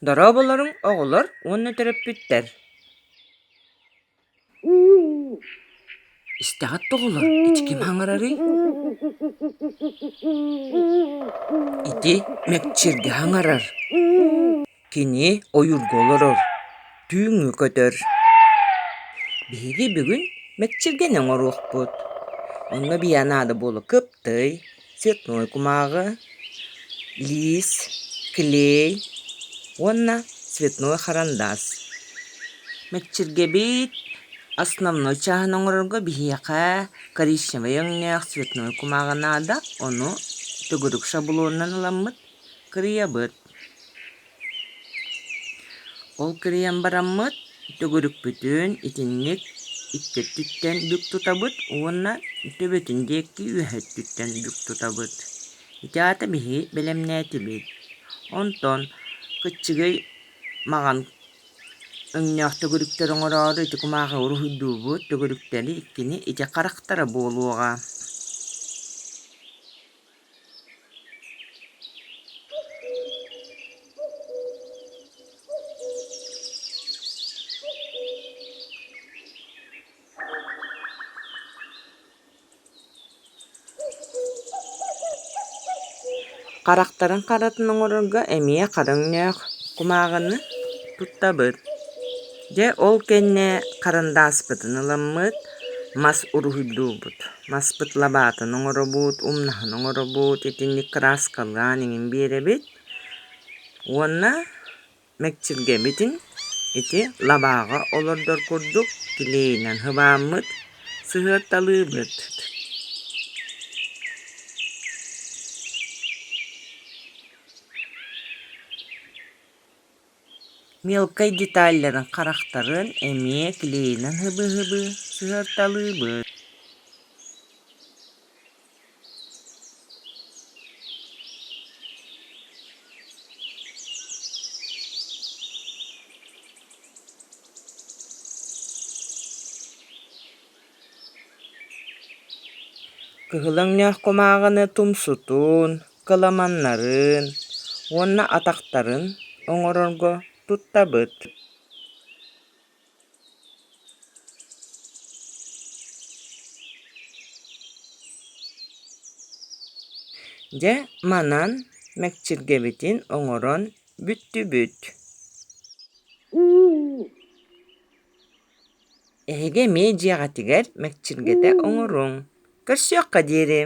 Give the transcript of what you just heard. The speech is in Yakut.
Дорооболоруҥ, оҕолор уонна төрөппүттэр! Истэҕит да оҕолор, ити ким хаҥырарый? Ити мэкчиргэ хаҥырар. Кини ойуурга олорор, түүҥҥү көтөр. Биһиги бүгүн мэкчиргэни оҥоруохпут. Онно биһиэхэ наада буолуо кыптый, цветной кумааҕы, лиис, клей уонна цветной харандаас. Мэкчиргэбит основной чааһын оҥорорго биһиэхэ коричневай өҥнөөх цветной кумааҕы наада, ону төгүрүк шаблонунан ыламмыт кырыйабыт. Ол кырыйан бараммыт төгүрүкпүтүн итинник икки өттүттэн бүк тутабыт уонна төбөтүн диэки үөһэ өттүттэн бүк тутабыт. Ити аата биһиги бэлэмнээтибит. Онтон кыччыгый маҕан өҥнөөх төгүрүктэри оҥороору ити кумааҕы уруһуйдуубут, төгүрүктэри иккини ити харахтара буолуоҕа. Харахтарын харатын оҥорорго эмиэ хара өҥнөөх кумааҕыны туттабыт. Дьэ ол кэннэ харандааспытын ыламмыт, мас уруһуйдуубут. Маспыт лабаатын оҥоробут, умнаһын оҥоробут, итинник кырааскалаан иҥин биэрэбит уонна мэкчиргэбитин ити лабааҕа олордор курдук килиэйинэн сыбааммыт, сыһыарталыыбыт. Мелкай деталларын харахтарын эмиэ клейинэн сыбыы-сыбыы сыһыарталыыбыт. Кыһыл өҥнөөх кумааҕыны тумсутун, кыламаннарын уонна атахтарын оҥорорго туттабыт. Дьэ, манан мэкчиргэбитин оҥорон бүттүбүт. Эһиги эмиэ дьиэҕитигэр мэкчиргэтэ оҥоруҥ. Көрсүөххэ диэри.